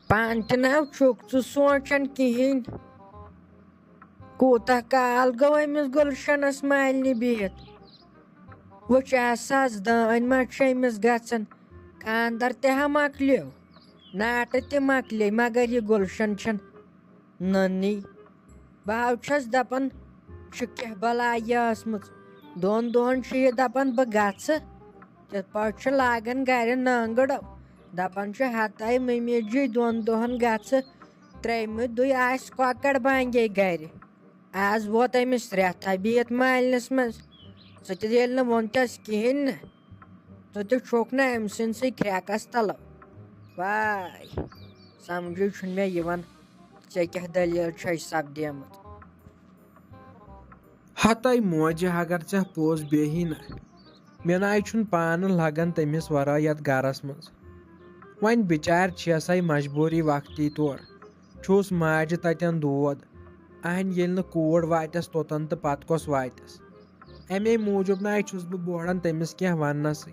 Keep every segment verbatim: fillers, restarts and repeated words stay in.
پانہٕ تہِ نہ چھُکھ ژٕ سونٛچان کِہیٖنۍ۔ کوٗتاہ کال گوٚو أمِس گُلشنس مالنہِ بِہِتھ؟ وٕچھ، احساس دٲنۍ ما چھِ أمِس گژھان؟ خاندر تہِ ہا مۄکلیو، ناٹہٕ تہِ مۄکلے، مگر یہِ گُلشن چھَنہٕ نٔنی۔ بہٕ ہا چھَس دَپان، چھِ کیٛاہ بَلاے یہِ ٲسمٕژ۔ دۄن دۄہَن چھُ یہِ دَپان، بہٕ گژھٕ۔ تِتھ پٲٹھۍ چھُ لاگان گَرِ نانٛگٕڑ۔ دَپان چھُ، ہَتَے مٔمی جی، دۄن دۄہَن گژھٕ۔ ترٛیٚیمہِ دُے آسہِ کۄکَر بانگے گَرِ۔ آز ووت أمِس رٮ۪تھا بِہِتھ مالنِس منٛز۔ ژٕ تہِ ییٚلہِ نہٕ ووٚنتَس کِہیٖنۍ نہٕ، ژٕ تہِ چھُکھ نہٕ أمۍ سٕنٛدسٕے کھرٛٮ۪کَس تَلہٕ۔ واے، سَمجھٕے چھُنہٕ مےٚ یِوان، ژےٚ کیٛاہ دٔلیٖل چھےٚ سَپدیمٕژ؟ ہَتَے موجہِ، اگر ژےٚ پوٚز بیٚہی نہ، مےٚ نَے چھُنہٕ پانہٕ لَگان تٔمِس وَرٲے یَتھ گَرَس منٛز۔ وۄنۍ بِچارِ چھےٚ سَے مجبوٗری وقتی طور۔ چھُس ماجہِ تَتٮ۪ن دود۔ اَہَنۍ ییٚلہِ نہٕ کوٗر واتٮ۪س توٚتَن تہٕ پَتہٕ کۄس واتٮ۪س؟ اَمے موٗجوٗب نَے چھُس بہٕ بوڑان تٔمِس کینٛہہ وَننَسٕے۔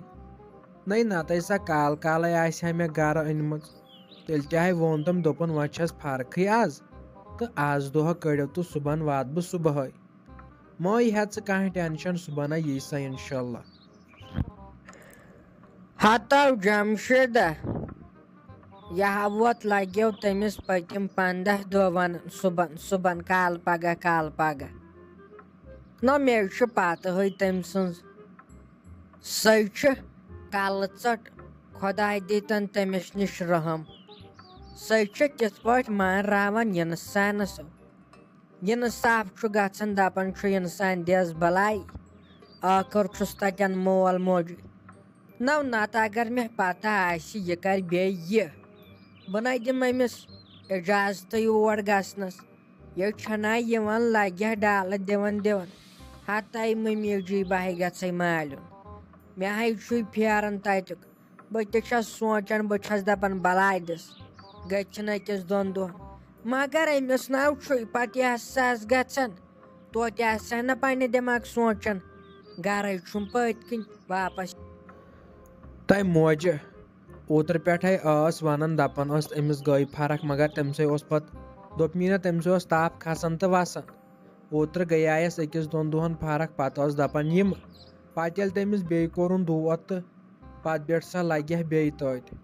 نَے نَتَے سۄ کال کالَے آسہِ ہا مےٚ گَرٕ أنمٕژ۔ تیٚلہِ تہِ ہَے ووٚن تٔمۍ، دوٚپُن، وۄنۍ چھَس فرقٕے آز، تہٕ آز دۄہ کٔڑِو تہٕ صُبحَن واتہٕ بہٕ صُبحٲے۔ مہ ہےٚ ژٕ کانٛہہ ٹٮ۪نشَن، صُبحَن ہا یی سۄ اِنشاء اللہ۔ ہتو جمشیدہ، یہِ ہا ووت لگیو تٔمِس پٔتِم پنٛداہ دۄہ ونان، صُبحن، صُبحن، کالہٕ پگاہ، کالہٕ پگاہ۔ نہ، مےٚ چھُ پتہٕ ہٕے تٔمۍ سٕنٛز۔ سۄے چھِ کلہٕ ژٔٹ، خۄداے دیٖتن تٔمِس نِش رحم۔ سۄے چھِ تِتھ پٲٹھۍ مانراوان اِنسانس۔ اِنصاف چھُ گژھان، دَپان چھُ اِنسان دِیَس بَلاے، ٲخٕر چھُس تَتٮ۪ن مول موجی۔ نَو نَتہٕ اگر مےٚ پَتہ آسہِ یہِ کَرِ بیٚیہِ یہِ، بہٕ نَے دِمہٕ أمِس اِجازتٕے اور گژھنَس۔ یہِ چھَنا یِوان لَگہِ ہا ڈالہٕ دِوان دِوان، ہَتَے مٔمی جی بَہہِ گژھَے مالیُن۔ مےٚ ہَے چھُے پھیران تَتیُک۔ بہٕ تہِ چھَس سونٛچان، بہٕ چھَس دَپان، بَلاے دِس، گٔژھِنۍ أکِس دۄن دۄہَن۔ مگر أمِس ناو چھُے پَتہٕ یہِ احساس گژھان، توتہِ آسہِ ہا نہ پنٛنہِ دٮ۪ماغ سونٛچان، گَرَے چھُم پٔتۍ کِنۍ واپَس۔ تۄہہِ موجہِ اوترٕ پٮ۪ٹھَے ٲس وَنان، دَپان ٲس، أمِس گٔے فرق، مگر تٔمۍ سٕے اوس پَتہٕ، دوٚپمَے نہ، تٔمۍ سٕے اوس تاپھ کھَسان تہٕ وَسان۔ اوترٕ گٔیایَس أکِس دۄن دۄہَن فرق، پَتہٕ ٲس دَپان یِم۔ پَتہٕ ییٚلہِ تٔمِس بیٚیہِ کوٚرُن دود تہٕ پَتہٕ بیٖٹھ سۄ لَگہِ ہا بیٚیہِ تٔتۍ۔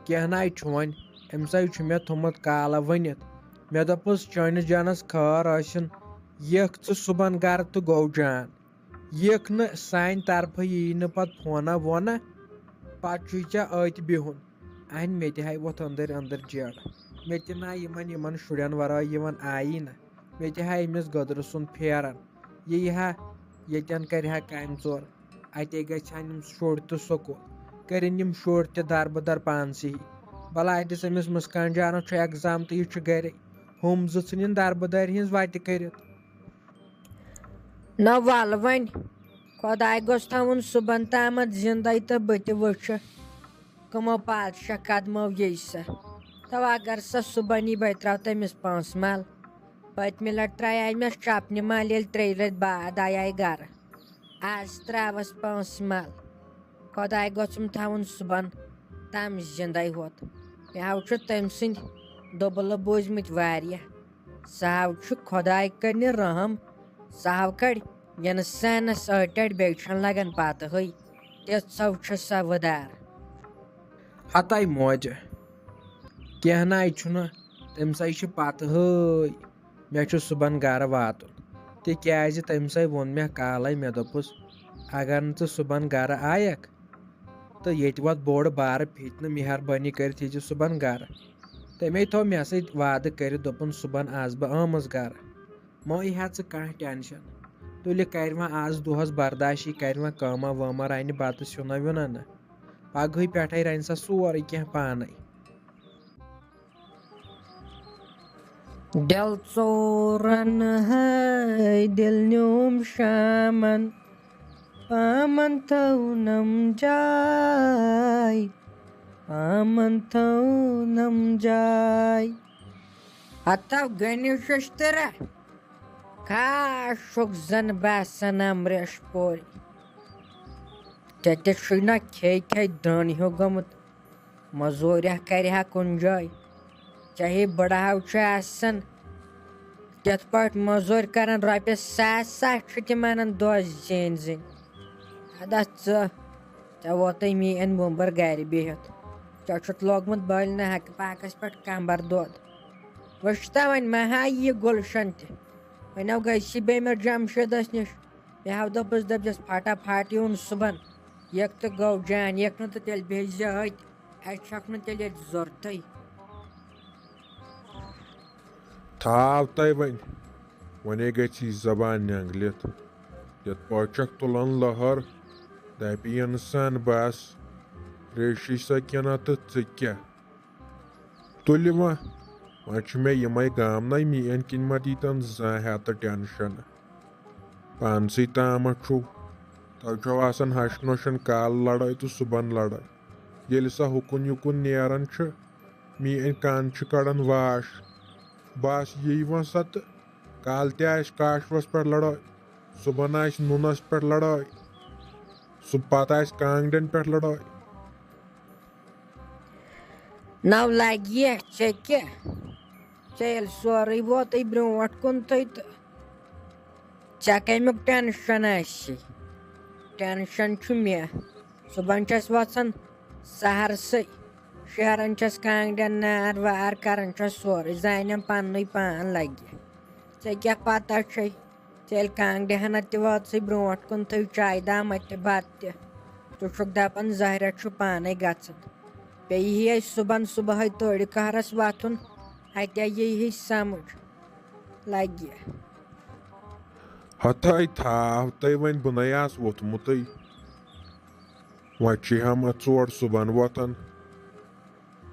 کینٛہہ نَے چھُ وۄنۍ، أمۍ سٕے چھُ مےٚ تھوٚمُت کالہٕ ؤنِتھ۔ مےٚ دوٚپُس، چٲنِس جانَس خٲر ٲسِن، یِکھ ژٕ صُبحن گَرٕ تہٕ گوٚو جان۔ یِکھ نہٕ سانہِ طرفہٕ یی نہٕ پَتہٕ فونہ وونہ، پَتہٕ چھُے ژےٚ أتۍ بِہُن۔ اَہَن، مےٚ تہِ ہاے ووٚتھ أنٛدٕرۍ أنٛدٕرۍ جیڑ۔ مےٚ تہِ نہ یِمَن، یِمَن شُرٮ۪ن وَرٲے یِوان آیی نہٕ۔ مےٚ تہِ ہاے أمِس گٔدرٕ سُنٛد پھیران۔ یہِ یی ہا ییٚتٮ۪ن کَرِ ہا کامہِ ژور، اَتے گژھِ ہن یِم شُرۍ تہِ سکوٗل، کٔرِن یِم شُرۍ تہِ دربٕدر پانسٕے۔ بَلاے دِس أمِس مُسکان جانَس چھُ ایگزام تہٕ یہِ چھُ گَرے۔ ہُم زٕ ژھٕنِن دربٕدٲرۍ ہِنٛز وَتہِ کٔرِتھ۔ نہ وَلہٕ وۄنۍ، خۄداے گوٚژھ تھاوُن صُبحن تامَتھ زِندَے تہٕ بہٕ تہِ وٕچھٕ، کٕمو پادشاہ قدمو یی سۄ۔ تو اگر سۄ صُبحن یی، بہٕ ترٛاوٕ تٔمِس پونٛسہٕ مَل۔ پٔتمہِ لَٹہِ ترٛایے مےٚ چَپنہِ مَل، ییٚلہِ ترٛیٚیہِ لَٹہِ بعد آیے گَرٕ۔ آز ترٛاوَس پونٛسہٕ مَل۔ خۄداے گوٚژھُم تھاوُن صُبحن تام زِندَے ہوت۔ مےٚ ہاو چھُ تٔمۍ سٕنٛدۍ دوٚبلہٕ بوٗزمٕتۍ واریاہ۔ سُہ ہاو چھُ خۄداے کَرنہِ رحم۔ سُہ ہاو کَڑِ اِنسانَس أٹۍ أٹۍ، بیٚیہِ چھَنہٕ لَگان پَتہٕ ہٕے۔ تِژھ سو چھِ سۄ وٕدار۔ ہَتَے موجہِ، کینٛہہ نَے چھُنہٕ، تٔمۍ سٕے چھِ پَتہٕ ہٕے۔ مےٚ چھُ صُبحن گَرٕ واتُن، تِکیٛازِ تٔمۍ سٕے ووٚن مےٚ کالَے، مےٚ دوٚپُس، اگر نہٕ ژٕ صُبحن گَرٕ آیَکھ، تہٕ ییٚتہِ وَتھ بوٚڑ بارٕ فِتنہٕ، مہربٲنی کٔرِتھ ییٖزِ صُبحن گَرٕ۔ تٔمۍ تھوٚو مےٚ سۭتۍ وعدٕ کٔرِتھ، دوٚپُن، صُبحن آسہٕ بہٕ آمٕژ گَرٕ۔ مہ ہےٚ ژٕ کانٛہہ ٹٮ۪نشَن۔ تُلہِ کَرِ وۄنۍ آز دۄہَس برداشی، کَرِ وۄنۍ کٲمہ وٲمہ، رَنہِ بَتہٕ سیُنہ ویُنہ نہ۔ پَگہٕے پٮ۪ٹھَے رَنہِ سۄ سورُے کینٛہہ پانَے۔ دِل ژورَن ہٲے دِل نیوٗم شامَن، پامَن تھٲونَم جاے، پامَن تھٲونَم جاے۔ ہتو گٔنِو ششتٕرا، کھاہ چھُکھ زَن باسان امریش پورِ۔ ژےٚ تہِ چھُے نہ کھے کھے دٲن ہیوٗ گوٚمُت۔ مٔزوٗریا کَرِ ہا کُنہِ جایہِ۔ چاہے بٕڑٕ ہَو چھُ آسان، تِتھ پٲٹھۍ مٔزوٗرۍ کَران، رۄپیَس ساس ساس چھُ تِم اَنان دۄہَس زیٖنۍ زیٖنۍ۔ اَدٕ ژٕ، ژےٚ ووتُے میٛٲنۍ وُمبٕر گَرِ بِہِتھ۔ ژےٚ چھُتھ لوگمُت بٔلۍ نہٕ ہَکہٕ پاکَس پٮ۪ٹھ کَمبَر دود۔ وٕچھ تہٕ وۄنۍ مہ ہا یہِ گُلشَن تہِ۔ وۄنۍ آو گٔژھی بیٚیہِ مےٚ جَمشیٖدَس نِش۔ مےٚ ہاو دوٚپُس، دٔپزٮ۪س، پھٹا پھٹ یِوُن صُبحن۔ یِکھ تہٕ گوٚو جان، یِکھ نہٕ تہٕ تیٚلہِ بیٚہزِ أتۍ۔ اَسہِ چھَکھ نہٕ تیٚلہِ ییٚتہِ ضوٚرتھٕے۔ تھاو تۄہہِ وۄنۍ، وۄنے گژھِ یہِ زبان نٮ۪نٛگلِتھ۔ یَتھ پٲٹھۍ چھَکھ تُلان لٔہر، دَپہِ اِنسان بَس، ریشی سکیٖنہ تہٕ ژٕ کیٛاہ؟ تُلہِ وۄنۍ، وۄنۍ چھِ مےٚ یِمَے گامنَے میٛٲنۍ کِنۍ مہ دیٖتَن زانٛہہ ہٮ۪تہٕ ٹٮ۪نشَن۔ پانسٕے تامَتھ چھُو، تۄہہِ چھو آسان ہَش نوشَن کالہٕ لڑٲے تہٕ صُبحن لڑٲے۔ ییٚلہِ سۄ ہُکُن یُکُن نیران چھِ، میٛٲنۍ کَن چھِ کَڑان واش۔ بَس یی وۄنۍ سۄ تہٕ کالہٕ تہِ آسہِ کاشوَس پٮ۪ٹھ لڑٲے، صُبحن آسہِ نُنَس پٮ۪ٹھ لڑٲے، سُہ پَتہٕ آسہِ کانٛگڑٮ۪ن پٮ۪ٹھ لڑٲے۔ نو لگہِ ژےٚ کیٛاہ؟ ژےٚ ییٚلہِ سورُے ووتُے برٛونٛٹھ کُن تُے تہٕ ژےٚ کَمیُک ٹٮ۪نشَن آسہِ؟ ٹٮ۪نشَن چھُ مےٚ۔ صُبحن چھَس وۄتھان سہرسٕے، شیران چھَس کانٛگڑٮ۪ن نار وار، کران چھَس سورُے، زانٮ۪م پننُے پان لگہِ۔ ژےٚ کیٛاہ پتہ چھے؟ ژےٚ ییٚلہِ کانٛگڑِ ہنا تہِ وٲژٕے برٛونٛٹھ کُن تھٲوِو چایہِ دامہ تہِ بتہٕ تہِ، ژٕ چھُکھ دپان زہرہ چھُ پانے گژھان۔ بیٚیہِ یی اَسہِ صُبحن صُبحٲے تٔڑۍ قہرس وۄتھُن، اتے یی ہِش سمجھ لگہِ۔ ہتھے تھاو تۄہہِ وۄنۍ بُنَے آس ووٚتھمُتٕے۔ وۄنۍ چھِ ہم ژور صُبحن وۄتھان۔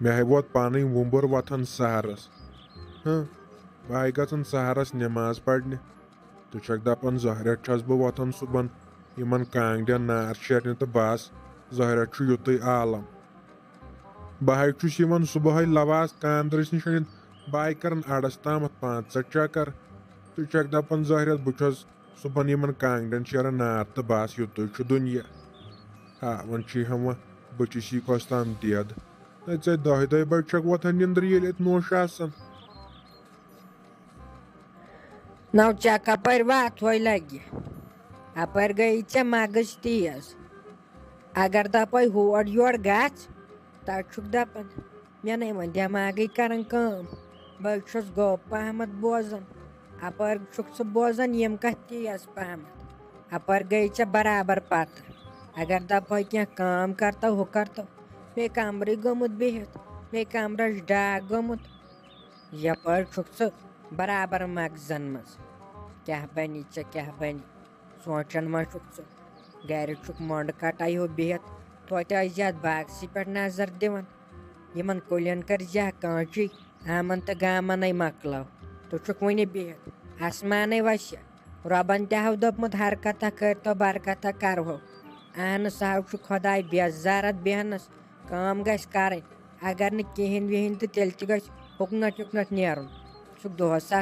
مےٚ ہے ووت پنٕنۍ وُمبُر وۄتھان سحرس۔ ہہ، بہٕ ہے گژھان سحرس نٮ۪ماز پرنہِ۔ ژٕ چھکھ دپان زہرٮ۪تھ چھس بہٕ وۄتھان صُبحن یِمن کانٛگڑٮ۪ن نار شیرنہِ تہٕ بس، زہرٮ۪تھ چھُ یُتُے عالم۔ بہٕ ہے چھُس یِوان صُبحٲے لواز کاندرِس نِش أنِتھ، بہٕ ہے کران اڑس تامتھ پانٛژھ ژَتھ چکر۔ ژٕ چھکھ دپان زہرٮ۪تھ بہٕ چھُس صُبحن یِمن کانٛگڑٮ۪ن شیران نار تہٕ بس یُتُے چھُ دُنیا۔ ہاوان چھِ ہم وۄنۍ بہٕ چھُس یہِ کۄس تام دٮ۪د۔ ہے ژےٚ دَہہِ دۄہہِ بجہِ چھکھ وۄتھان نِندرِ ییٚلہِ اَتہِ نوٚش آسان۔ نو ژےٚ کپٲرۍ واتہوے لگہِ؟ اپٲرۍ گٔیی ژےٚ مغٕز تیز۔ اگر دپے ہور یور گژھ، تتہِ چھُکھ دپان، مےٚ نے وۄنۍ دٮ۪ماغٕے کران کٲم۔ بہٕ چھُس گوٚب پہمتھ بوزان۔ اپٲرۍ چھُکھ ژٕ بوزان یِم کتھ تیز پہمتھ۔ اپٲرۍ گٔے ژےٚ برابر پتہ۔ اگر دپے کینٛہہ کٲم کرتو، ہُہ کرتو، مے کمرٕے گوٚمُت بِہِتھ، مے کمرس ڈاکھ گوٚمُت۔ یپٲرۍ چھُکھ ژٕ برابر مغزن منٛز۔ کیٛاہ بنی ژےٚ، کیٛاہ بنی؟ سونٛچان ما چھُکھ ژٕ؟ گرِ چھُکھ مۄنٛڈ کٹے ہیوٗ بِہِتھ، توتہِ ٲسۍ زِ اتھ باغسٕے پٮ۪ٹھ نظر دِوان۔ یِمن کُلٮ۪ن کٔرۍ زِ ہا کٲنچی، آمن تہٕ گامنے مۄکلاو۔ ژٕ چھُکھ وُنہِ بِہِتھ، آسمانے وسہِ۔ رۄبن تہِ ہاو دوٚپمُت، ہر کتھا کٔرۍتو برکتہ کرہو۔ اہن سا ہاو چھُ خۄداے بیزار اتھ بیہنس۔ کٲم گژھِ کرٕنۍ، اگر نہٕ کِہیٖنۍ وِہیٖنۍ تہٕ تیٚلہِ تہِ گژھِ ہُکنتھ یُکنتھ نیرُن۔ ژٕ چھُکھ دۄہس